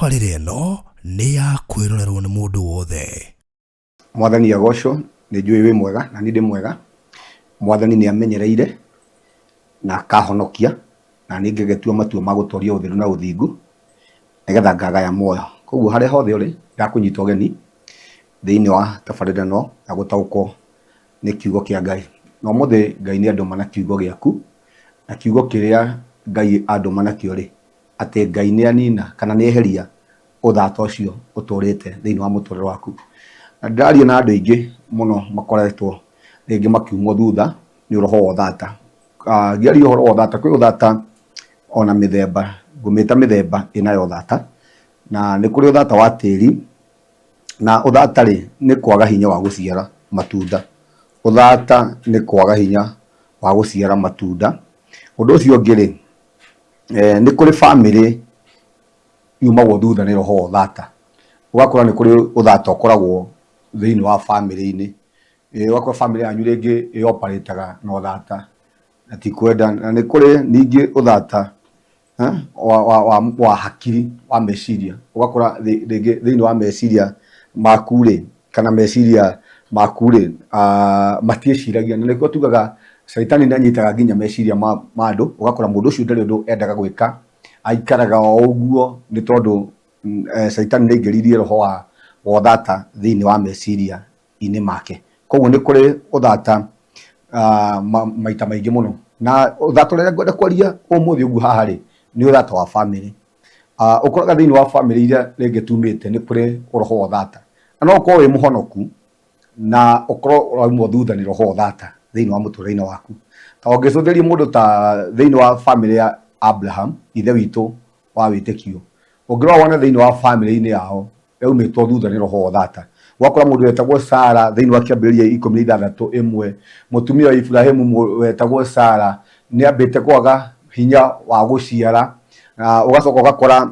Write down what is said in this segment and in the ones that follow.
Tabarĩra ĩno nĩ ya kwĩrorerwo nĩ mũndũ wothe. Mwathani agocwo, nĩ njũĩ wĩ mwega na niĩ ndĩ mwega. Mwathani nĩ amenyereire na akahonokia na niĩ ngĩgĩtua matua ma gũtũria ũtheru na ũthingu nĩgetha ngagaya muoyo. Koguo harĩa hothe ũrĩ ndakũnyita ũgeni thĩinĩ wa tabarĩra ĩno ya gũtaũkwo nĩ kiugo kĩa Ngai. Na ũmũthĩ Ngai nĩ andũma na kiugo gĩaku, na kiugo kĩrĩa Ngai andũma nakĩo rĩ, atĩ Ngai nĩ anina kana nĩ eheria ũthata ũcio ũtũrĩte thĩinĩ wa mũtũrĩre waku. Na ndĩraria na andũ aingĩ mũno makoretwo rĩngĩ makiumwo thutha nĩ roho wa ũthata. Ngĩaria ũhoro wa ũthata, kwĩ ũthata ona mĩthemba, ngũmĩta mĩthemba ĩna ya ũthata, na nĩ kũrĩ ũthata wa tĩri, na ũthata rĩ, nĩ kwaga hinya wa gũciara matunda. Ũthata nĩ kwaga hinya wa gũciara matunda. Ũndũ ũcio ũngĩ rĩ, nĩ kũrĩ bamĩrĩ yumagwo thutha nĩ roho wa ũthata. Ũgakora nĩ kũrĩ ũthata ũkoragwo thĩinĩ wa bamĩrĩ-inĩ. Ũgakora bamĩrĩ yanyu rĩngĩ ĩ operate aga na ũthata na ti kwenda. Na nĩ kũrĩ ningĩ ũthata wa hakiri, wa meciria. Ũgakora rĩngĩ thĩinĩ wa meciria maku rĩ, kana meciria maku rĩ, matiĩciragia. Na nĩkĩo tugaga caitani nĩ anyitaga nginya meciria ma andũ, ũgakora mũndũ ũcio ndarĩ ũndũ endaga gwĩka, aikaraga o ũguo nĩ tondũ caitani nĩ aingĩririe roho wa ũthata thĩinĩ wa meciria-inĩ make. Koguo nĩ kũrĩ ũthata maita maingĩ mũno. Na ũthata ũrĩa ngwenda kwaria ũmũthĩ ũguo haha rĩ, nĩ ũthata wa bamĩrĩ. Ũkoraga thĩinĩ wa bamĩrĩ iria rĩngĩ tumĩte nĩ kũrĩ roho wa ũthata. Na no ũkorwo wĩ mũhonoku na ũkorwo ũraumwo thutha nĩ roho wa ũthata thĩinĩ wa mũtũrĩre-inĩ waku. Ta ũngĩcũthĩrĩria mũndũ ta thĩinĩ wa bamĩrĩ ya Abraham, ithe witũ wa wĩtĩkio, ũngĩrora wone thĩinĩ wa bamĩrĩ-inĩ yao yaumĩtwo thutha nĩ roho wa ũthata. Ũgakora mũndũ wetagwo Sara thĩinĩ wa Kĩambĩrĩria 16:1, mũtumia wa Iburahimu wetagwo Sara nĩ ambĩte kwaga hinya wa gũciara, na ũgacoka ũgakora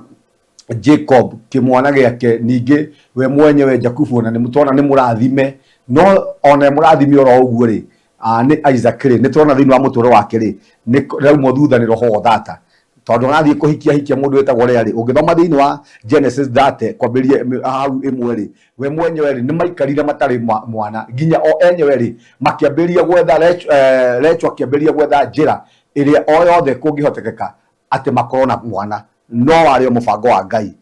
Jacob kĩmwana gĩake ningĩ we mwenyewe Jakubu ona nĩ tũrona nĩ mũrathime, no ona e mũrathime oro ũguo rĩ, nĩ Isaac rĩ, nĩ tũrona thĩinĩ wa mũtũrĩre wake rĩ, nĩ raumwo thutha nĩ roho wa ũthata. Tondũ arathiĩ kũhikia hikia mũndũ wĩtagwo Lea rĩ, ũngĩthoma thĩinĩ wa Genesis 30 kwambĩrĩria hau ĩmwe rĩ, we mwenyewe rĩ, nĩ maikarire matarĩ mwana nginya o enyewe rĩ, makĩambĩrĩria gwetha Rachel akĩambĩrĩria gwetha njĩra ĩrĩa o yothe kũngĩhotekeka atĩ makorwo na mwana. No warĩ o mũbango wa Ngai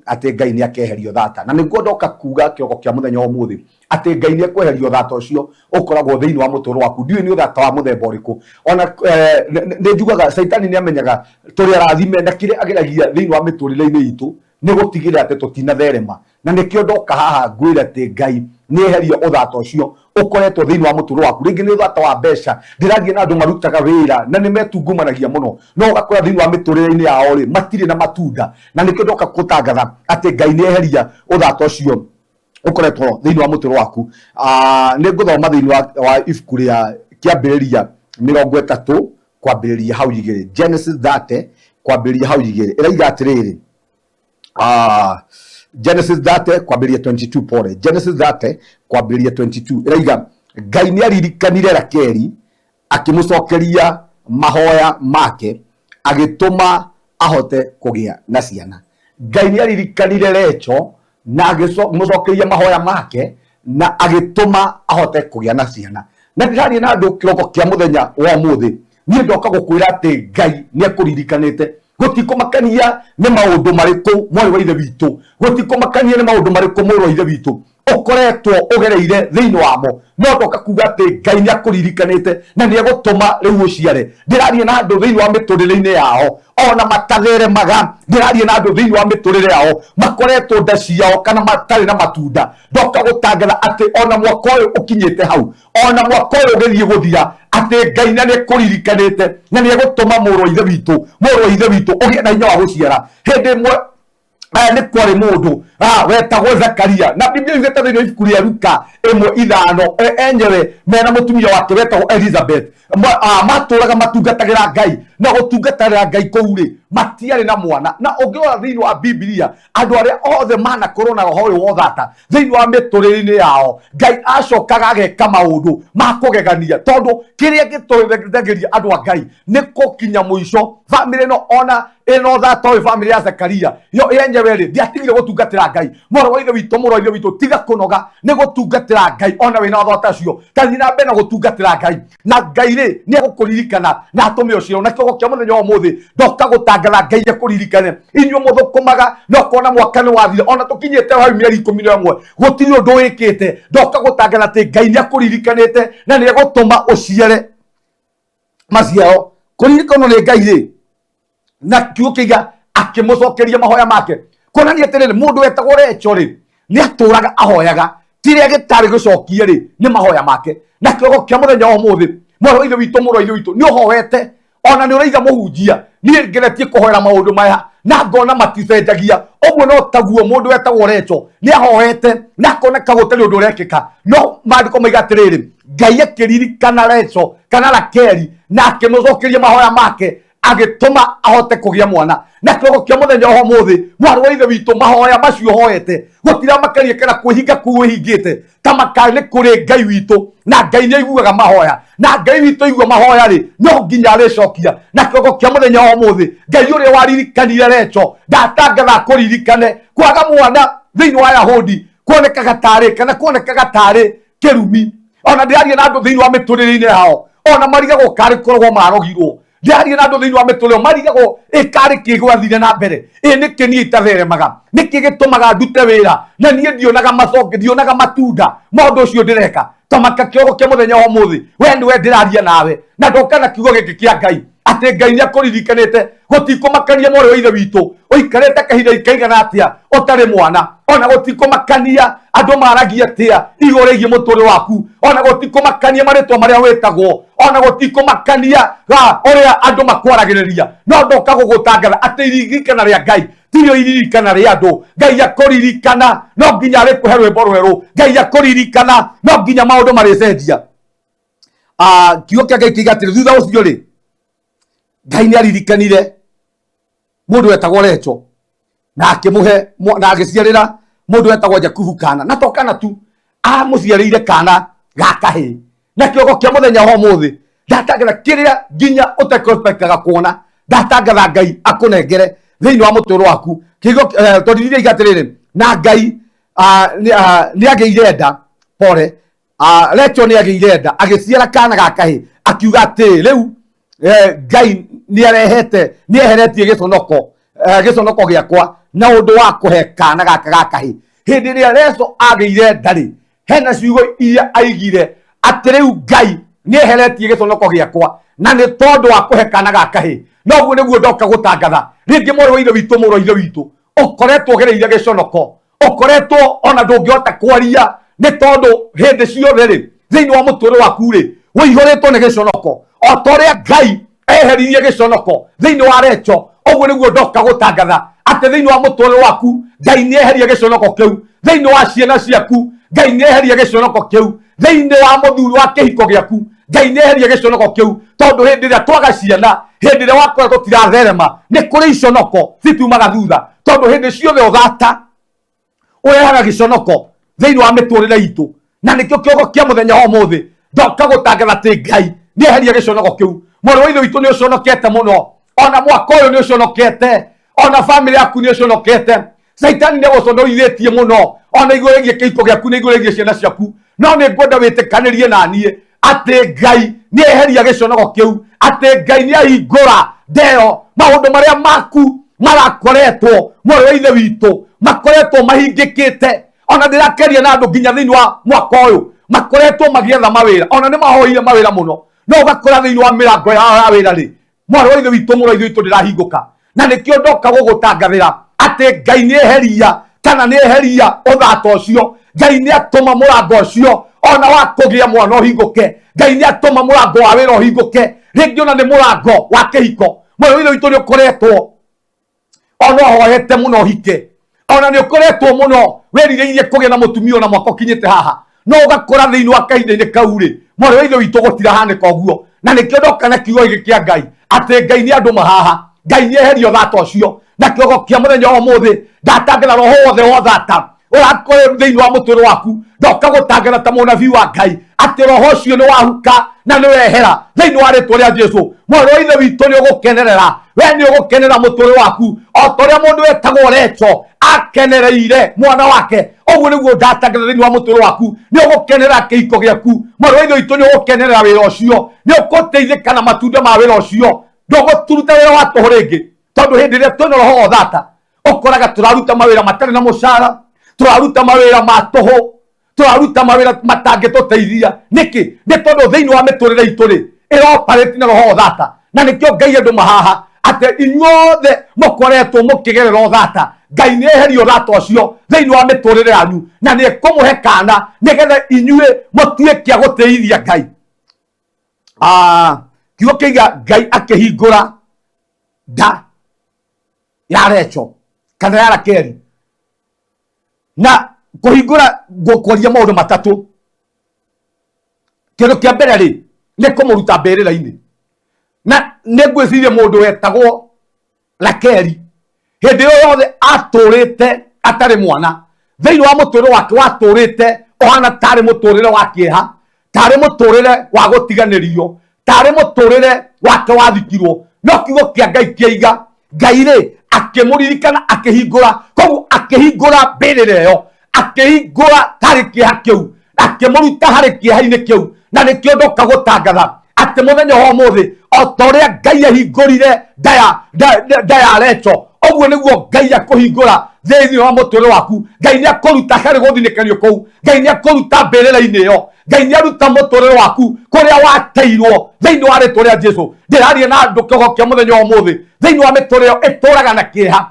atĩ Ngai nĩ akeheria ũthata. Na nĩguo ndoka kuga kĩroko kĩa mũthenya wa ũmũthĩ atĩ Ngai nĩ ekweheria ũthata ũcio ũkoragwo thĩinĩ wa mũtũrĩre waku. Ndiũĩ nĩ ũthata wa mũthemba ũrĩkũ. Ona nĩ njugaga Caitani nĩ amenyaga tũrĩ arathime na kĩrĩa ageragia thĩinĩ wa mĩtũrĩre-inĩ itũ nĩ gũtigĩrĩra atĩ tũtinatherema. Na nĩkĩo ndoka haha ngwĩre atĩ Ngai nĩ eheria ũthata ũcio ũkoretwo thĩinĩ wa mũtũrĩre waku. Rĩngĩ nĩ ũthata wa mbeca, ndĩraria na andũ marutaga wĩra na nĩ metungumanagia mũno, no ũgakora thĩinĩ wa mĩtũrĩre-inĩ yao rĩ, matirĩ na matunda. Na nĩkĩo ndoka gũtangatha atĩ Ngai nĩ eheria ũthata ũcio ũkoretwo thĩinĩ wa mũtũrĩre waku. Nĩ ngũthoma thĩinĩ wa ibuku rĩa Kĩambĩrĩria 30 kwambĩrĩria hau 2, Genesis 30 kwambĩrĩria hau 2, ĩraiga atĩrĩrĩ, Genesis 30 kwambĩrĩria 22, pole, Genesis 30 kwambĩrĩria 22 ĩraiga Ngai nĩ aririkanire Rakeli akĩmũcokeria mahoya make agĩtũma ahote kũgĩa na ciana. Ngai nĩ aririkanire Rachel na agĩmũcokeria mahoya make na agĩtũma ahote kũgĩa na ciana. Na ndĩraria na andũ kĩroko kĩa mũthenya wa ũmũthĩ, niĩ ndoka gũkwĩra atĩ Ngai nĩ akũririkanĩte. Gũtikũmakania nĩ maũndũ marĩkũ mwarĩ wa ithe witũ, gũtikũmakania nĩ maũndũ marĩkũ mũrũ wa ithe witũ ũkoretwo ũgereire thĩinĩ wamo, no ndoka kuga atĩ Ngai nĩ akũririkanĩte na nĩ egũtũma rĩu ũciare. Ndĩraria na andũ thĩinĩ wa mĩtũrĩre-inĩ yao ona matatheremaga, ndĩraria na andũ thĩinĩ wa mĩtũrĩre yao makoretwo nda ciao kana matarĩ na matunda. Ndoka gũtangatha atĩ ona mwaka ũyũ ũkinyĩte hau, ona mwaka ũyũ ũgĩthiĩ gũthira, atĩ Ngai na nĩ ekũririkanĩte na nĩ egũtũma mũrũ wa ithe witũ, mũrũ wa ithe witũ ũgĩe na hinya wa gũciara. Hĩndĩ ĩmwe nĩ kwarĩ mũndũ Wetagwo Zakaria, na Biblia yugĩte thĩinĩ wa ibuku rĩa Luka 1:5, enyewe mena mũtumia wake wetagwo Elizabeth, matũraga matungatagĩra Ngai, na gũtungatĩra Ngai kũu rĩ, matiarĩ na mwana. Na ũngĩrora thĩinĩ wa Biblia, andũ arĩa othe manakorwo na roho ũyũ wa ũthata thĩinĩ wa mĩtũrĩre-inĩ yao, Ngai acokaga ageka maũndũ ma kũgegania, tondũ kĩrĩa gĩtũrĩthagĩria andũ a Ngai nĩ gũkinya mũico. Bamĩrĩ ĩno ona ĩno ũthata ũyũ, bamĩrĩ ya Zakaria yo yenyewe rĩ, ndiatigire gũtungatĩra Ngai. Mwarĩ wa ithe witũ, mũrũ wa ithe witũ, tiga kũnoga nĩ gũtungatĩra Ngai ona wĩna ũthata ũcio. Ta thiĩ na mbere na gũtungatĩra Ngai, na Ngai rĩ nĩ egũkũririkana na atũme ũciaro. Na kĩongo kĩa mũthenya wa ũmũthĩ, ndoka gũtangatha Ngai akũririkane. Inyuĩ mũthũkũmaga na ũkona mwaka nĩ wathira, ona tũkinyĩte hau mĩeri 11 gũtirĩ ũndũ wĩkĩte. Ndoka gũtangatha atĩ Ngai nĩ akũririkanĩte na nĩ egũtũma ũciare maciaro. Kũririkanwo nĩ Ngai rĩ, na kiugo kĩiga akĩmũcokeria mahoya make, kuonania atĩrĩrĩ, mũndũ wetagwo Recho rĩ, nĩ atũraga ahoyaga, kĩrĩa gĩtarĩ gĩcokie rĩ nĩ mahoya make. Na kĩrogo kĩa mũthenya wa ũmũthĩ, mwarĩ wa ithe witũ, mũrũ wa ithe witũ, nĩ ũhoete ona nĩ ũraiga mũhunjia, niĩ ngeretie kũhoera maũndũ maya na ngona maticenjagia. Ũguo no taguo mũndũ wetagwo Recho nĩ ahoete na akoneka gũtarĩ ũndũ ũrekĩka, no maandĩko maiga atĩrĩrĩ, Ngai akĩririkana Recho kana Rakeli na akĩmũcokeria mahoya make, agĩtũma ahote kũgĩa mwana. Na kĩrogo kĩa mũthenya wa ũmũthĩ, mwarĩ wa ithe witũ, mahoya macio ũhoete gũtiramakaria kana kwĩhinga kũu wĩhingĩte, ta maka nĩ kũrĩ Ngai witũ, na Ngai nĩ aiguaga mahoya, na Ngai witũ aigua mahoya rĩ, no nginya arĩcokia. Na kĩrogo kĩa mũthenya wa ũmũthĩ, Ngai ũrĩa waririkanire Recho ndatangatha akũririkane. Kwaga mwana thĩinĩ wa Yahudi kuonekaga tarĩ kana kuonekaga tarĩ kĩrumi. Ona ndĩraria na andũ thĩinĩ wa mĩtũrĩre-inĩ yao, ona marigagwo karĩ koragwo marogirwo. Ndĩraria na andũ thĩinĩ wa mĩtũrĩre, marigagwo ĩkarĩ kĩ gwathire na mbere, ĩ nĩkĩ niĩ itatheremaga, nĩkĩ gĩtũmaga ndute wĩra na niĩ ndionaga macoke, ndionaga matunda ma ũndũ ũcio ndĩreka. Tamaka kĩogo kĩa mũthenya wa ũmũthĩ, we nĩwe ndĩraria nawe, na ndoka na kiugo gĩkĩ kĩa Ngai atĩ Ngai nĩ akũririkanĩte. Gũtikũmakania mwarĩ wa ithe witũ ũikarĩte kahinda kaigana atĩa ũtarĩ mwana, ona gũtikũmakania andũ maragia atĩa igũrũ rĩgiĩ mũtũrĩre waku, ona gũtikũmakania marĩtwa marĩa wĩtagwo, ona gũtikũmakania ũrĩa andũ makwaragĩrĩria, no ndoka gũgũtangatha atĩ iririkana rĩa Ngai tirio iririkana rĩa andũ. Ngai akũririkana no nginya arĩkũhe rwĩmbo rwerũ. Ngai akũririkana no nginya maũndũ marĩcenjia. Kiugo kĩa Ngai kĩiga atĩrĩ, thutha ũcio rĩ, Ngai nĩ aririkanire mũndũ wetagwo Recho na akĩmũhe na agĩciarĩra mũndũ wetagwo Jakubu kana, na to kana tu, amũciarĩire kana ga kahĩĩ. Na kĩongo kĩa mũthenya wa ũmũthĩ, ndatangatha kĩrĩa nginya ũtekũexpectaga kuona, ndatangatha Ngai akũnengere thĩinĩ wa mũtũrĩre waku. Kiugo, tondũ iria iga atĩrĩrĩ, na Ngai, nĩ agĩire nda, pole, Recho nĩ agĩire nda agĩciara kana ga kahĩĩ, akiuga atĩ rĩu, Ngai nĩ arehete, nĩ eheretie gĩconoko gĩakwa na ũndũ wa kũhe kana gaka ga kahĩĩ. Hĩndĩ ĩrĩa Recho agĩire nda rĩ, hena ciugo iria aigire atĩ rĩu Ngai nĩ eheretie gĩconoko gĩakwa na nĩ tondũ wa kũhe kana ga kahĩĩ. Noguo nĩguo ndoka gũtangatha rĩngĩ, mwarĩ wa ithe witũ, mũrũ wa ithe witũ, ũkoretwo ũgereire gĩconoko, ũkoretwo ona ndũngĩhota kwaria nĩ tondũ hĩndĩ ciothe rĩ thĩinĩ wa mũtũrĩre waku rĩ ũihũrĩtwo nĩ gĩconoko. O ta ũrĩa Ngai eheririe gĩconoko thĩinĩ wa Recho, ũguo nĩguo ndoka gũtangatha atĩ thĩinĩ wa mũtũrĩre waku Ngai nĩ eherie gĩconoko kĩu, thĩinĩ wa ciana ciaku Ngai nĩ eherie gĩconoko kĩu, thĩinĩ wa mũthuri wa kĩhiko gĩaku Ngai nĩ eherie gĩconoko kĩu. Tondũ hĩndĩ ĩrĩa twaga ciana, hĩndĩ ĩrĩa wakora tũtiratherema, nĩ kũrĩ iconoko citumaga thutha, tondũ hĩndĩ ciothe ũthata ũrehaga gĩconoko thĩinĩ wa mĩtũrĩre itũ. Na nĩkĩo kĩongo kĩa mũthenya wa ũmũthĩ, ndoka gũtangatha atĩ Ngai nĩ eherie gĩconoko kĩu. Mwarĩ wa ithe witũ, nĩ ũconokete mũno, ona mwaka ũyũ nĩ ũconokete, ona bamĩrĩ yaku nĩ ũconokete. Caitani nĩ agũconorithĩtie mũno, ona igũrũ rĩgiĩ kĩhiko gĩaku, na igũrũ rĩgiĩ ciana ciaku. No nĩ ngwenda wĩtĩkanĩrie na niĩ atĩ Ngai nĩ eheria gĩconoko kĩu, atĩ Ngai nĩ ahingũra ndeo maũndũ marĩa maku marakoretwo, mwarĩ wa ithe witũ, makoretwo mahingĩkĩte. Ona ndĩrakeria na andũ nginya thĩinĩ wa mwaka ũyũ makoretwo magĩetha mawĩra, ona nĩ mahoire mawĩra mũno, no ũgakora thĩinĩ wa mĩrango yao ya wĩra rĩ, mwarĩ wa ithe witũ, mũrũ wa ithe witũ, ndĩrahingũka. Na nĩkĩo ndoka gũgũtangathĩra atĩ Ngai nĩ eheria kana nĩ eheria ũthata ũcio. Ngai nĩ atũma mũrango ũcio ona wa kũgĩa mwana ũhingũke. Ngai nĩ atũma mũrango wa wĩra ũhingũke, rĩngĩ ona nĩ mũrango wa kĩhiko. Mwarĩ wa ithe witũ, nĩ ũkoretwo ona ũhoete mũno ũhike, Ona nĩ ũkoretwo mũno wĩrirĩirie kũgĩa na mũtumia ona mwaka ũkinyĩte haha, no ũgakora thĩinĩ wa kahinda-inĩ kau rĩ, mwarĩ wa ithe witũ, gũtirahanĩka ũguo. Na nĩkĩo ndoka na kiugo gĩkĩ kĩa Ngai atĩ Ngai nĩ andũma haha, Ngai nĩ eheria ũthata ũcio. Na kĩogo kĩa mũthenya wa ũmũthĩ, ndatangatha roho wothe wa ũthata ũrakorwo thĩinĩ wa mũtũrĩre waku. Ndoka gũtangatha ta mũnabii wa Ngai atĩ roho ũcio nĩ wahuka na nĩ wehera thĩinĩ wa rĩtwa rĩa Jesu. Mwarĩ wa ithe witũ, nĩ ũgũkenerera, we nĩ ũgũkenera mũtũrĩre waku o ta ũrĩa mũndũ wetagwo Recho akenereire mwana wake. Ũguo nĩguo ndatangatha thĩinĩ wa mũtũrĩre waku, nĩ ũgũkenera kĩhiko gĩaku. Mwarĩ wa ithe witũ, nĩ ũgũkenerera wĩra ũcio, nĩ ũgũteithĩka na matunda ma wĩra ũcio. Ndũgũturuta wĩra wa tũhũ rĩngĩ, tondũ hĩndĩ ĩrĩa twĩna roho wa ũthata, ũkoraga tũraruta mawĩra matarĩ na mũcara, tũraruta mawĩra ma tũhũ, tũraruta mawĩra matangĩtũteithia. Nĩkĩ? Nĩ tondũ thĩinĩ wa mĩtũrĩre itũ rĩ, ĩroparĩti na roho wa ũthata. Na nĩkĩo Ngai andũ mahaha atĩ inyuothe mũkoretwo mũkĩgerera ũthata, Ngai nĩ eheria ũthata ũcio thĩinĩ wa mĩtũrĩre yanyu, na nĩ ekũmũhe kana nĩgetha inyuĩ mũtuĩke a gũtĩithia Ngai. Kiugo kĩiga Ngai akĩhingũra nda ya Recho kana ya Rakeli, na kũhingũra ngũkwaria maũndũ matatũ. Kĩndũ kĩa mbere rĩ, nĩ kũmũruta mbĩrĩra-inĩ. Na nĩ ngwĩciria mũndũ wetagwo Rakeli hĩndĩ ĩyo yothe atũrĩte atarĩ mwana, thĩinĩ wa mũtũrĩre wake watũrĩte ũhana tarĩ mũtũrĩre wa kĩeha, tarĩ mũtũrĩre wa gũtiganĩrio, tarĩ mũtũrĩre wake wathikirwo. No kiugo kĩa Ngai kĩaiga Ngai rĩ akĩmũririkana, akĩhingũra, koguo akĩhingũra mbĩrĩra ĩyo, akĩhingũra harĩ kĩeha kĩu, akĩmũruta harĩ kĩeha-inĩ kĩu. Na nĩkĩo ndoka gũtangatha atĩ mũthenya wa ũmũthĩ, o ta ũrĩa Ngai ahingũrire nda ya Recho, ũguo nĩguo Ngai akũhingũra thĩinĩ wa mũtũrĩre waku. Ngai nĩ akũruta harĩ gũthinĩkanio kũu, Ngai nĩ akũruta mbĩrĩra-inĩ ĩyo, Ngai nĩ aruta mũtũrĩre waku kũrĩa wateirwo thĩinĩ wa rĩtwa rĩa Jesu. Ndĩraria na andũ kĩogo kĩa mũthenya wa ũmũthĩ thĩinĩ wa mĩtũrĩre ĩyo ĩtũraga na kĩeha,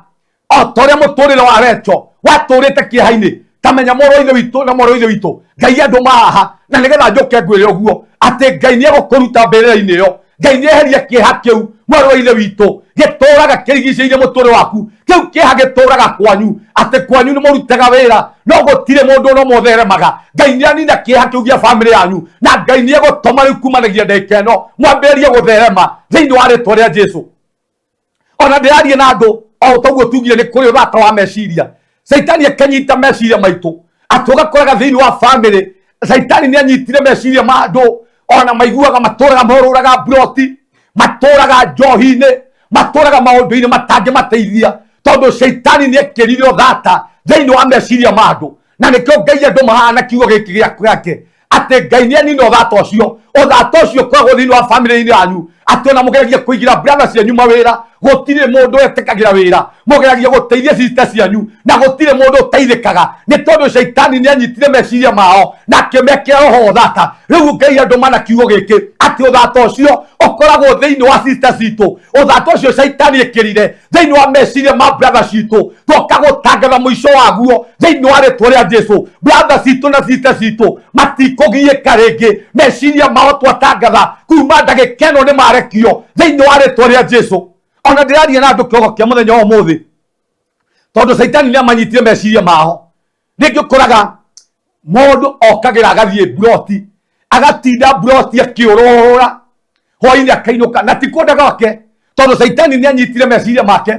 o ta ũrĩa mũtũrĩre wa Recho watũrĩte kĩeha-inĩ. Ta menya, mũrũ wa ithe witũ na mwarĩ wa ithe witũ, Ngai andũ mahaha na nĩgetha njũke ngwĩre ũguo atĩ Ngai nĩ egũkũruta mbĩrĩra-inĩ ĩyo. Ngai nĩ eheria kĩeha kĩu, mwarĩ wa ithe witũ, gĩtũraga kĩrigicĩirie mũtũrĩre waku. Kĩu kĩeha gĩtũraga kwanyu, atĩ kwanyu nĩ mũrutaga wĩra no gũtirĩ mũndũ ona ũmwe ũtheremaga. Ngai nĩ anina kĩeha kĩu gĩa bamĩrĩ yanyu, na Ngai nĩ egũtũma rĩu kumanagia ndagĩka ĩno mwambĩrĩrie gũtherema thĩinĩ wa rĩtwa rĩa Jesu. Ona ndĩraria na andũ o toguo tugire nĩ kũrĩ ũrata wa meciria. Caitani akanyita meciria maitũ, atĩ ũgakoraga thĩinĩ wa bamĩrĩ caitani nĩ anyitire meciria ma andũ, ona maiguaga matũraga morũraga mburoti, matũraga njohi-inĩ, matũraga maũndũ-inĩ matangĩmateithia, tondũ caitani nĩ ekĩrire ũthata thĩinĩ wa meciria ma andũ. Na nĩkĩo Ngai andũ mahana kiugo gĩkĩ gĩake atĩ Ngai nĩ anina ũthata ũcio. Ũthata ũcio ũkoragwo thĩinĩ wa bamĩrĩ-inĩ yanyu, atĩ ona mũgeragia kũigĩra brother cianyu mawĩra, gũtirĩ mũndũ wetĩkagĩra wĩra. Mũgeragia gũteithia sister cianyu na gũtirĩ mũndũ ũteithĩkaga, nĩ tondũ caitani nĩ anyitire meciria mao na akĩmekĩra roho wa ũthata. Rĩu Ngai andũ mana kiugo gĩkĩ atĩ ũthata ũcio ũkoragwo thĩinĩ wa sister citũ, ũthata ũcio caitani ĩkĩrire thĩinĩ wa meciria ma brother citũ, twoka gũtangatha mũico waguo thĩinĩ wa rĩtwa rĩa Jesu. Brother citũ na sister citũ matikũgiĩka rĩngĩ, meciria mao twatangatha kuma ndagĩka ĩno nĩ marekio thĩinĩ wa rĩtwa rĩa Jesu. Ona ndĩraria na andũ kĩogo kĩa mũthenya wa ũmũthĩ, tondũ caitani nĩ amanyitire meciria mao. Rĩngĩ ũkoraga mũndũ okagĩra agathiĩ mburoti, agatinda mburoti akĩũrũra, hwainĩ akainũka, na ti kwenda gwake, tondũ caitani nĩ anyitire meciria make.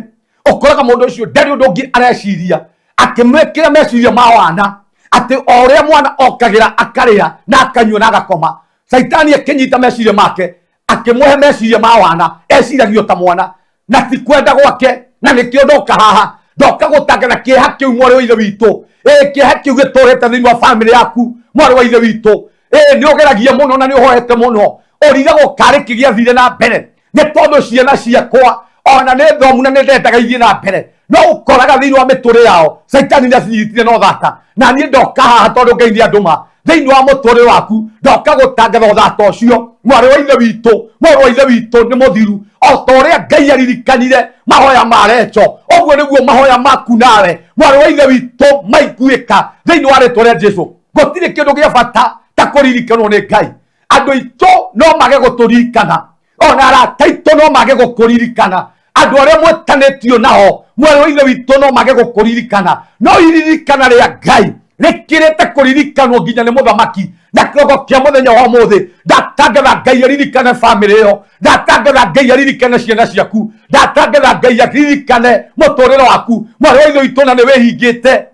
Ũkoraga mũndũ ũcio ndarĩ ũndũ ũngĩ areciria, akĩmwĩkĩra meciria ma wana atĩ o ũrĩa mwana okagĩra akarĩa na akanyua na agakoma. Caitani akĩnyita meciria make, akĩmũhe meciria ma wana, eciragio ta mwana na ti kwenda gwake. Na nĩkĩo ndoka haha, ndoka gũtangana kĩeha kĩu, mwarĩ wa ithe witũ. Ĩ kĩeha kĩu gĩtũrĩte thĩinĩ wa bamĩrĩ yaku, mwarĩ wa ithe witũ. Ĩ nĩ ũgeragia mũno na nĩ ũhoete mũno, ũrigagwo karĩ kĩ gĩathire na mbere, nĩ tondũ ciana ciakwa ona nĩ thomu na nĩ ndendaga ithiĩ na mbere, no ũkoraga thĩinĩ wa mĩtũrĩre yao caitani nĩ acinyitire na ũthata. Na niĩ ndoka haha tondũ Ngai nĩ andũma thĩinĩ wa mũtũrĩre waku, ndoka gũtangatha ũthata ũcio, mwarĩ wa ithe witũ, mũrũ wa ithe witũ, nĩ mũthiru. O ta ũrĩa Ngai aririkanire mahoya ma Recho, ũguo nĩguo mahoya maku nawe, mwarĩ wa ithe witũ, maiguĩka thĩinĩ wa rĩtwa rĩa Jesu. Gũtirĩ kĩndũ gĩa bata ta kũririkanwo nĩ Ngai. Andũ aitũ no mage gũtũririkana, ona arata aitũ no mage gũkũririkana. Andũ arĩa mwĩtanĩtio nao, mwarĩ wa ithe witũ, no mage gũkũririkana, no iririkana rĩa Ngai rĩkĩrĩte kũririkanwo nginya nĩ mũthamaki. Na kĩroko kĩa mũthenya wa ũmũthĩ ndatangatha Ngai aririkane bamĩrĩ ĩyo, ndatangatha Ngai aririkane ciana ciaku, ndatangatha Ngai aririkane mũtũrĩre waku, mwarĩ wa ithe witũ, na nĩ wĩhingĩte.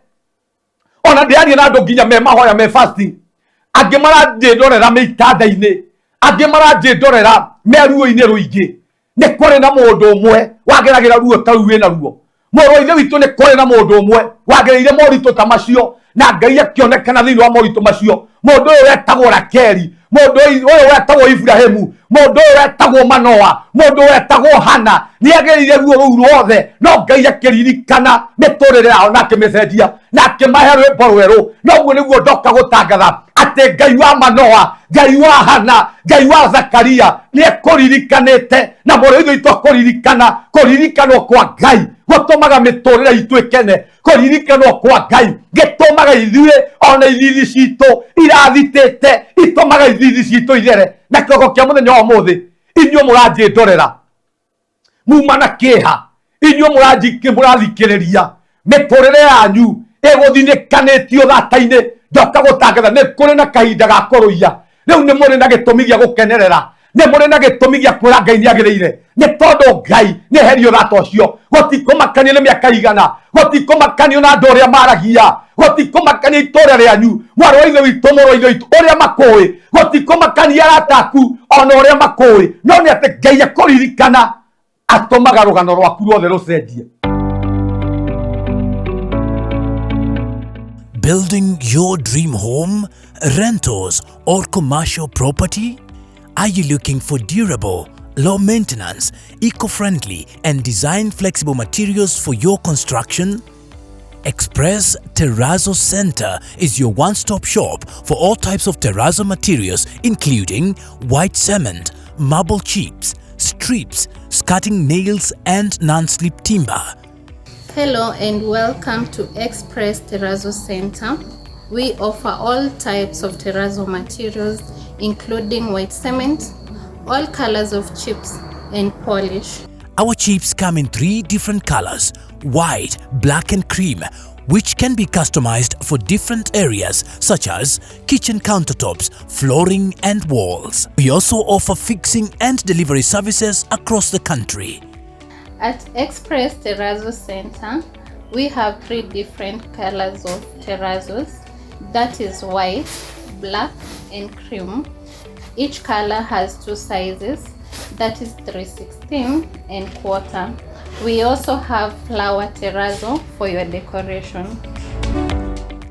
Ona ndĩraria na andũ nginya me mahoya, me fasting, angĩ maranjĩndorera me itanda-inĩ, angĩ maranjĩndorera me ruo-inĩ rũingĩ. Nĩ kũrĩ na mũndũ ũmwe wageragĩra ruo ta rũu wĩna ruo, mũrũ wa ithe witũ. Nĩ kũrĩ na mũndũ ũmwe wagereire moritũ ta macio na Ngai akĩonekana thĩinĩ wa moritũ macio. Mũndũ ũyũ wetagwo Rakeli, mũndũ ũyũ wetagwo Ibrahimu, mũndũ ũyũ wetagwo Manoa, mũndũ wetagwo Hana, nĩ agereire ruo rũu ruothe, no Ngai akĩririkana mĩtũrĩre yao na akĩmĩcenjia na akĩmahe rwĩmbo rwerũ. Noguo nĩguo ndoka gũtangatha atĩ Ngai wa Manoa, Ngai wa Hana, Ngai wa Zakaria nĩ ekũririkanĩte, na mũrũ wa ithe witũ akũririkana. Kũririkanwo kwa Ngai gũtũmaga mĩtũrĩre itũ ĩkene. Kũririkanwo kwa Ngai gĩtũmaga ithuĩ ona ithithi citũ irathitĩte, itũmaga ithithi citũ ithere. Na kĩroko kĩa mũthenya wa ũmũthĩ, inyuĩ mũranjĩndorera muma na kĩeha, inyuĩ mũrathikĩrĩria mĩtũrĩre yanyu ĩgũthinĩkanĩtio thata-inĩ, ndoka gũtangatha nĩ kũrĩ na kahinda ga kũrũiya. Rĩu nĩ mũrĩ na gĩtũmi gĩa gũkenerera, nĩ mũrĩ na gĩtũmi gĩa kwĩra Ngai nĩ agĩrĩire, nĩ tondũ Ngai nĩ eherio thata ũcio. Gũtikũmakanio nĩ mĩaka igana, gũtikũmakanio na andũ ũrĩa maragia, gũtikũmakania itũũra rĩanyu, mwarĩ wa ithe witũ, mũrũ wa ithe witũ, ũrĩa makũĩ, gũtikũmakania arata aku ona ũrĩa makũĩ, no nĩ atĩ Ngai akũririkana atũmaga rũgano rwaku ruothe rũcenjie. Building your dream home, rentals, or commercial property? Are you looking for durable, low maintenance, eco friendly, and design flexible materials for your construction? Express Terrazzo Center is your one stop shop for all types of terrazzo materials, including white cement, marble chips, strips, skirting nails, and non slip timber. Hello and welcome to Express Terrazzo Center. We offer all types of terrazzo materials, including white cement, all colors of chips, and polish. Our chips come in three different colors: white, black, and cream, which can be customized for different areas such as kitchen countertops, flooring, and walls. We also offer fixing and delivery services across the country. At Express Terrazzo Center, we have three different colors of terrazzos, that is white, black, and cream. Each color has two sizes, that is 3/16 and quarter. We also have flower terrazzo for your decoration.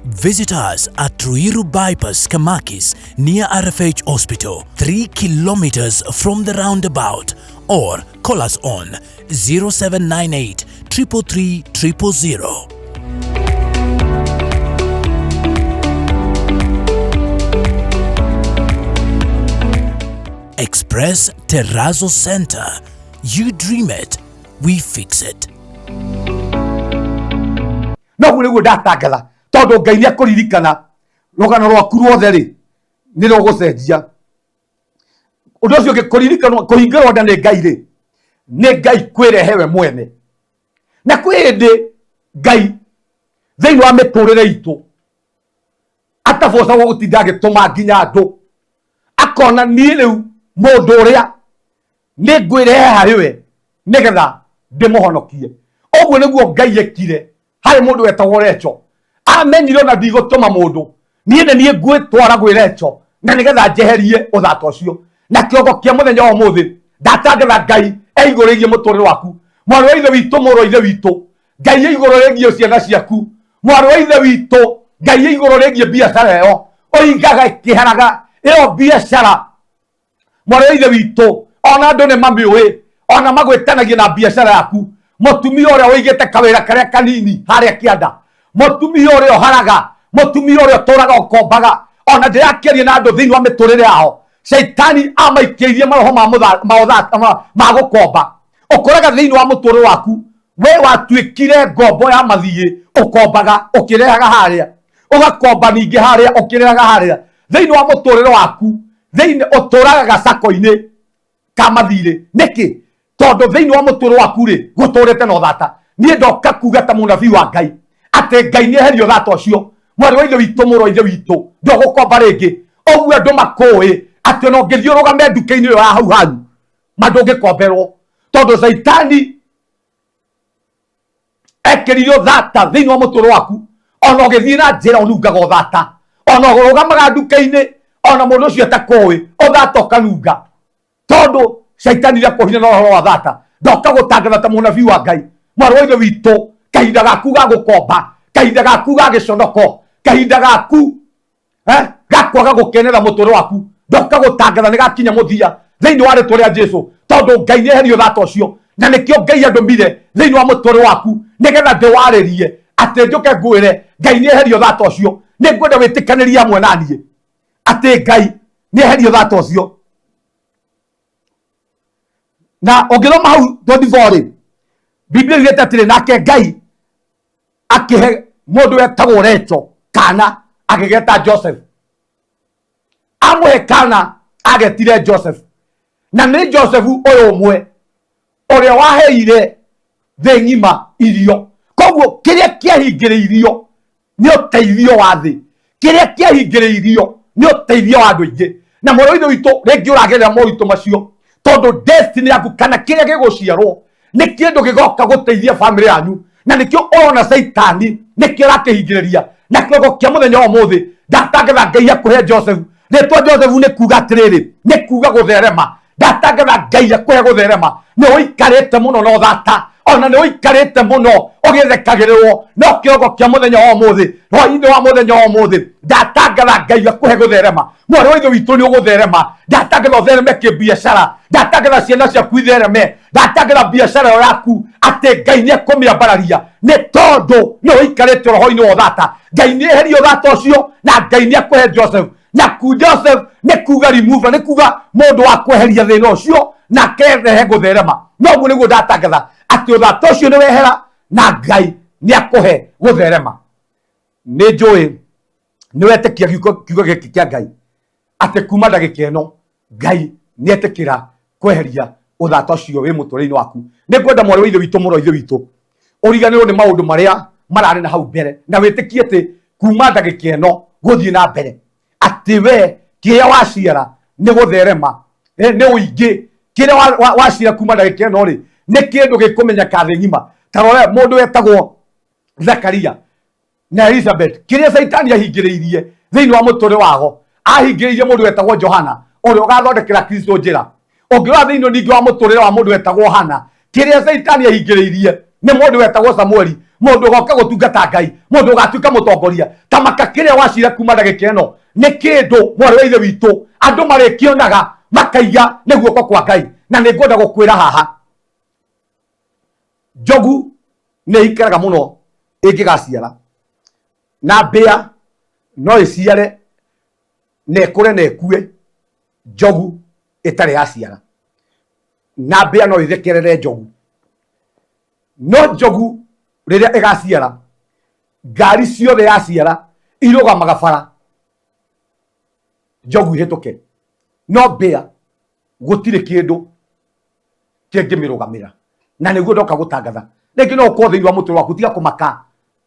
Visit us at Ruiru Bypass, Kamakis, near RFH Hospital, 3 kilometers from the roundabout, or call us on 0798 333 000. Express Terrazzo Center. You dream it, we fix it. Noguo nĩguo ndatangatha, tondũ Ngai nĩ akũririkana, rũgano rwaku ruothe rĩ nĩ rũgũcenjia. Ũndũ ũcio ũngĩ, kũririkanwo, kũhingũrwo nda nĩ Ngai rĩ, nĩ Ngai kwĩrehe we mwene. Na kwĩ hĩndĩ Ngai thĩinĩ wa mĩtũrĩre itũ atabocagwo gũtinda agĩtũma nginya andũ, akona niĩ rĩu mũndũ ũrĩa nĩ ngwĩrehe harĩ we nĩgetha ndĩmũhonokie. Ũguo nĩguo Ngai ekire harĩ mũndũ wetagwo Recho. Amenyire ona ndigũtũma mũndũ, niĩ nĩ niĩ ngwĩtwara gwĩ Recho na nĩgetha njeherie ũthata ũcio. Na kĩongo kĩa mũthenya wa ũmũthĩ ndatangatha Ngai e igũrũ rĩgiĩ mũtũrĩre waku, mwarĩ wa ithe witũ, mũrũ wa ithe witũ. Ngai e igũrũ rĩgiĩ ciana ciaku, mwarĩ wa ithe witũ. Ngai e igũrũ rĩgiĩ biacara ĩyo ũigaga ĩkĩharaga, ĩyo biacara, mwarĩ wa ithe witũ, ona andũ nĩ mamĩũĩ, ona magwĩtanagia na biacara yaku. Mũtumia ũrĩa ũigĩte kawĩra karĩa kanini harĩa kĩanda, mũtumia ũrĩa ũharaga, mũtumia ũrĩa ũtũraga ũkombaga, ona ndĩrakĩaria na andũ thĩinĩ wa mĩtũrĩre yao caitani amaikĩirie maroho ma ma gũkomba. Ũkoraga thĩinĩ wa mũtũrĩre waku we watuĩkire ngombo ya mathiĩ, ũkombaga ũkĩrehaga harĩa, ũgakomba ningĩ harĩa, ũkĩrehaga harĩa. Thĩinĩ wa mũtũrĩre waku thĩinĩ ũtũraga gacako-inĩ ka mathirĩ nĩkĩ? Tondũ thĩinĩ wa mũtũrũ waku rĩ, gũtũrĩte na ũthata. Niĩ ndoka kuga ta mũnabii wa Ngai atĩ Ngai nĩ eherie ũthata ũcio. Mwarĩ wa ithe witũ, mũrũ wa ithe witũ, ndũgũkomba rĩngĩ. Ũguo andũ makũĩ atĩ ona ũngĩthiĩ ũrũgame nduka-inĩ ĩyo ya hau hanyu, ma ndũngĩkomberwo, tondũ Caitani ekĩrire ũthata thĩinĩ wa mũtũrũ waku. Ona ũgĩthiĩ na njĩra ũnungaga ũthata, ona ũrũgamaga nduka-inĩ, ona mũndũ ũcio atakũĩ, ũthata ũkanunga, tondũ Caitani nĩakũhire na ũhoro wa thata. Ndoka gũtangatha ta mũnabii wa Ngai, mwarĩ wa ithe witũ, kahinda gaku ga gũkomba, kahinda gaku ga gĩconoko, kahinda gaku gakwaga gũkenera mũtũrĩre waku, ndoka gũtangatha nĩ gakinya mũthia thĩinĩ wa rĩtwa rĩa Jesu, tondũ Ngai nĩ eherie ũthata ũcio. Na nĩkĩo Ngai andũmire thĩinĩ wa mũtũrĩre waku, nĩgetha ndĩwarĩrie atĩ njũke ngwĩre Ngai nĩ eherie ũthata ũcio. Nĩ ngwenda wĩtĩkanĩrie hamwe na niĩ atĩ Ngai nĩ eherie ũthata ũcio. Na ũngĩthoma hau 24 rĩ, Biblia yugĩte atĩrĩ, nake Ngai akĩhe mũndũ wetagwo Recho kana agĩgeta Joseph. Amũhe kana agetire Joseph, na nĩ Joseph ũyũ ũmwe ũrĩa waheire thĩ ng'ima irio. Koguo kĩrĩa kĩahingĩrĩirio nĩ ũteithio wa thĩ, kĩrĩa kĩahingĩrĩirio nĩ ũteithio wa andũ aingĩ. Na mwarĩ wa ithe witũ, rĩngĩ ũragerera moritũ macio tondũ destiny yaku kana kĩrĩa gĩgũciarwo nĩ kĩndũ gĩgoka gũteithia famĩlĩ yanyu, na nĩkĩo ũrona Caitani nĩkĩo arakĩhingĩrĩria. Na kĩroko kĩa mũthenya wa ũmũthĩ ndatangatha Ngai akũhe Joseph. Rĩtwa Joseph nĩ kuga atĩrĩrĩ, nĩ kuga gũtherema. Ndatangatha Ngai akũhe gũtherema. Nĩ ũikarĩte mũno na ũthata, ona nĩ ũikarĩte mũno ũgĩthekagĩrĩrwo, no kĩroko kĩa mũthenya wa ũmũthĩ, hwainĩ wa mũthenya wa ũmũthĩ, ndatangatha Ngai akũhe gũtherema. Mwarĩ wa ithe witũ, nĩ ũgũtherema. Ndatangatha ũthereme kĩbiacara, ndatangatha ciana ciaku ithereme, ndatangatha biacara ĩyo yaku atĩ Ngai nĩ ekũmĩambararia, nĩ tondũ nĩ ũikarĩte roho-inĩ wa ũthata. Ngai nĩ eherie ũthata ũcio, na Ngai nĩ akũhe Joseph. Na ku Joseph nĩ kuga remover, nĩ kuga mũndũ wa kweheria thĩna ũcio na akerehe gũtherema. No ũguo nĩguo ndatangatha atĩ ũthata ũcio nĩ wehera na Ngai nĩ akũhe gũtherema. Nĩ njũĩ nĩ wetĩkia kiugo gĩkĩ kĩa Ngai atĩ kuma ndagĩka ĩno Ngai nĩ etĩkĩra kweheria ũthata ũcio wĩ mũtũrĩre-inĩ waku. Nĩ ngwenda mwarĩ wa ithe witũ, mũrũ wa ithe witũ, ũriganĩrwo nĩ maũndũ marĩa mararĩ na hau mbere, na wĩtĩkie atĩ kuma ndagĩka ĩno gũthiĩ na mbere atĩ we kĩrĩa waciara nĩ gũtherema, nĩ ũingĩ. Kĩrĩa waciara kuma ndagĩka ĩno rĩ, nĩ kĩndũ gĩkũmenyeka thĩ ng'ima. Ta rora mũndũ wetagwo Zakaria na Elizabeth, kĩrĩa Caitani ahingĩrĩirie thĩinĩ wa mũtũrĩre wago, ahingĩrĩirie mũndũ wetagwo Johana ũrĩa ũgathondekera Kristo njĩra. Ũngĩrora thĩinĩ ningĩ wa mũtũrĩre wa mũndũ wetagwo Hana, kĩrĩa Caitani ahingĩrĩirie nĩ mũndũ wetagwo Samueli, mũndũ ũgoka gũtungata Ngai, mũndũ ũgatuĩka mũtongoria. Ta maka kĩrĩa wacira kuma ndagĩka ĩno nĩ kĩndũ, mwarĩ wa ithe witũ, andũ marĩkĩonaga makaiga nĩ guoko kwa Ngai. Na nĩ ngwenda gũkwĩra haha, njogu nĩ ikaraga mũno ĩngĩgaciara, na mbĩa no ĩciare na ĩkũre na ĩkue njogu ĩtarĩ yaciara, na mbĩa no ĩthekerere njogu. No njogu rĩrĩa ĩgaciara, ngari ciothe yaciara irũgamaga bara njogu ihĩtũke, no mbĩa gũtirĩ kĩndũ kĩngĩmĩrũgamĩra. Na nĩguo ndoka gũtangatha, rĩngĩ no ũkorwo thĩinĩ wa mũtũrĩre waku, tiga kũmaka,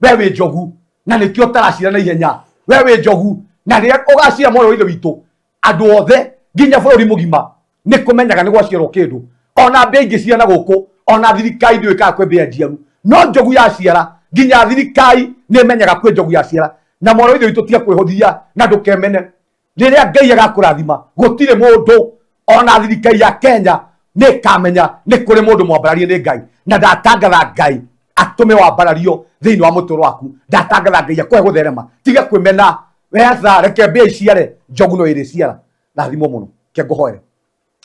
we wĩ njogu na nĩkĩo ũtaracira na ihenya. We wĩ njogu, na rĩrĩa ũgacira, mwarĩ wa ithe witũ, andũ othe nginya bũrũri mũgima nĩ kũmenyaga nĩ gwaciarwo kĩndũ. Ona mbĩa ingĩ ciana gũkũ, ona thirikari ndĩũĩ kana kwĩ mbĩa njiaru, no njogu yaciara nginya thirikari nĩ ĩmenyaga kwĩ njogu yaciara. Na mwarĩ wa ithe witũ, tiga kwĩhũthia na ndũkemene. Rĩrĩa Ngai agakũrathima, gũtirĩ mũndũ ona thirikari ya Kenya nĩ ĩkamenya nĩ kũrĩ mũndũ mwambararie nĩ Ngai. Na ndatangatha Ngai atũme wambarario thĩinĩ wa mũtũrĩre waku. Ndatangatha Ngai akũhe gũtherema. Tiga kwĩmena, wetha reke mbĩa iciare, njogu no ĩrĩciara. Rathimwo mũno. Ke ngũhoere.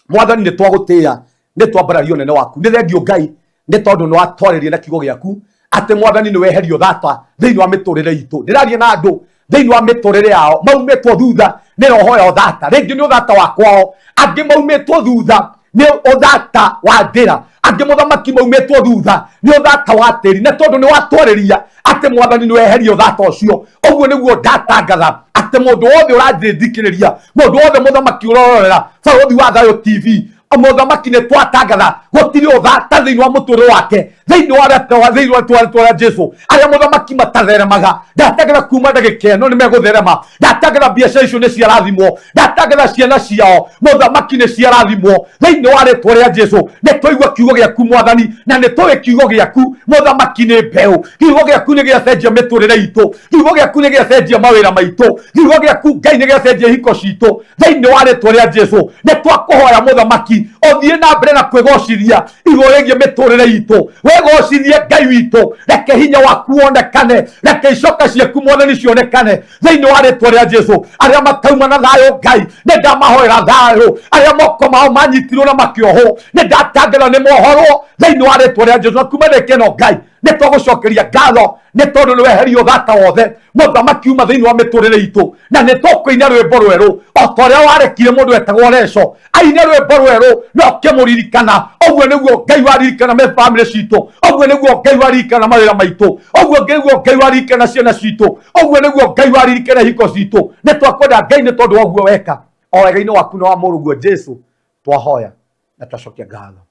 Mwathani, nĩ twagũtĩĩa, nĩ twambararia ũnene waku. Nĩ thengiũ Ngai, nĩ tondũ nĩ watwarĩria na kiugo gĩaku atĩ Mwathani nĩ weherio thata thĩinĩ wa mĩtũrĩre itũ. Ndĩraria na andũ thĩinĩ wa mĩtũrĩre yao maumĩtwo thutha nĩ roho ya ũthata, rĩngĩ nĩ ũthata wa kwao, angĩ maumĩtwo thutha nĩ ũthata wa ndĩra, angĩ mũthamaki maumĩtwo thutha nĩ ũthata wa tĩri. Na tondũ nĩ watwarĩria atĩ Mwathani nĩ weheria ũthata ũcio, ũguo nĩguo ndatangatha atĩ mũndũ wothe ũranjĩthikĩrĩria, mũndũ wothe mũthamaki ũrororera Barũthi wa Thayũ TV, Mũthamaki nĩ twatangatha gũtirĩ ũthata thĩinĩ wa mũtũrĩre wake, thĩinĩ wa rĩtwa, thĩinĩ wa rĩtwa rĩa Jesu. Arĩa mũthamaki matatheremaga, ndatangatha kuma ndagĩka ĩno nĩ megũtherema. Ndatangatha biacara icio nĩ ciarathimwo, ndatangatha ciana ciao mũthamaki nĩ ciarathimwo thĩinĩ wa rĩtwa rĩa Jesu. Nĩ twaigua kiugo gĩaku mwathani, na nĩ tũĩ kiugo gĩaku mũthamaki nĩ mbeũ. Kiugo gĩaku nĩ gĩacenjia mĩtũrĩre itũ, kiugo gĩaku nĩ gĩacenjia mawĩra maitũ, kiugo gĩaku Ngai nĩ gĩacenjia ihiko citũ thĩinĩ wa rĩtwa rĩa Jesu. Nĩ twakũhoya mũthamaki ũthiĩ na mbere na kwĩgocithia igũrũ rĩgiĩ mĩtũrĩre itũ, wĩgocithie Ngai witũ. Reke hinya waku wonekane, reke icoka ciaku mwathani cionekane thĩinĩ wa rĩtwa rĩa Jesu. Arĩa matauma na thayũ Ngai nĩ ndamahoera thayũ, arĩa moko mao manyitirwo na makĩohwo nĩ ndatangatha nĩ mohorwo thĩinĩ wa rĩtwa rĩa Jesu. Na kuma ndagĩka ĩno Ngai nĩ twagũcokeria ngatho nĩ tondũ nĩ weheria ũthata wothe mũthamaki uma thĩinĩ wa mĩtũrĩre itũ, na nĩ tũkũina rwĩmbo rwerũ o ta ũrĩa warekire mũndũ wetagwo Reco aine rwĩmbo rwerũ na ũkĩmũririkana. Ũguo nĩguo Ngai waririkana me bamĩrĩ citũ, ũguo nĩguo Ngai waririkana mawĩra maitũ, ũguo nĩguo Ngai waririkana ciana citũ, ũguo nĩguo Ngai waririkana ihiko citũ. Nĩ twakwenda Ngai nĩ tondũ wa ũguo weka, o wega-inĩ waku na wa mũrũguo Jesu twahoya na twacokia ngatho.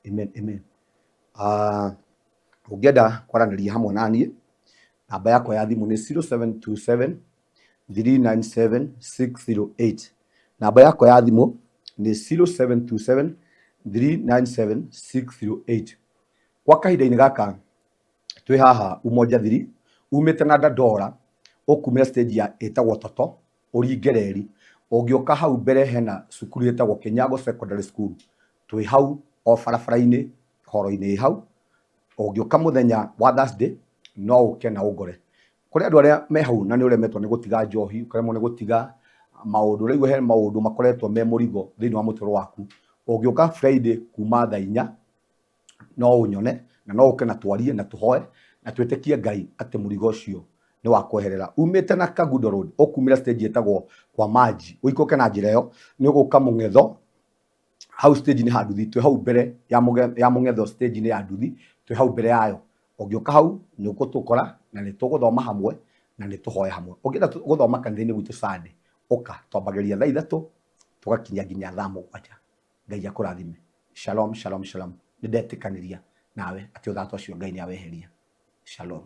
Amen, amen. Ũngĩenda kwaranĩria hamwe na niĩ, namba yakwa ya thimũ nĩ 0727 397 608. Namba yakwa ya thimũ nĩ 0727 397 608. Kwa kahinda-inĩ gaka twĩ haha Umoja 3, umĩte na Dandora ũkumĩra stage ya ĩtagwo Toto ũringe reri, ũngĩũka hau mbere hena cukuru ĩtagwo Kinyago Secondary School, twĩ hau o barabara-inĩ horo-inĩ ĩ hau. Ũngĩũka mũthenya wa Thursday no ũke na ũngore. Kũrĩ andũ arĩa me hau na nĩ ũremetwo nĩ gũtiga njohi, ũkaremwo nĩ gũtiga maũndũ, ũraigua he maũndũ makoretwo me mũrigo thĩinĩ wa mũtũrĩre waku. Ũngĩũka Friday kuma thaa inya no ũnyone na no ũke na twarie na tũhoe na twĩtĩkie Ngai atĩ mũrigo ũcio nĩ wa kweherera. Umĩte na Kangundo Road ũkumĩra stage ĩtagwo kwa Manji, ũikũrũke na njĩra ĩyo nĩ ũgũka Mũng'etho, hau stage nĩ ha nduthi, twĩ hau mbere ya Mũng'etho stage nĩ ya nduthi, twĩ hau mbere yayo. Ũngĩũka hau nĩ ũgũtũkora na nĩ tũgũthoma hamwe na nĩ tũhoe hamwe. Ũngĩenda gũthoma kanitha-inĩ gwitũ Sunday, ũka twambagĩrĩria thaa ithatũ tũgakinya nginya thaa mũgwanja. Ngai akũrathime. Shalom, shalom, shalom. Nĩ ndetĩkanĩria nawe atĩ ũthata ũcio Ngai nĩ aweheria. Shalom.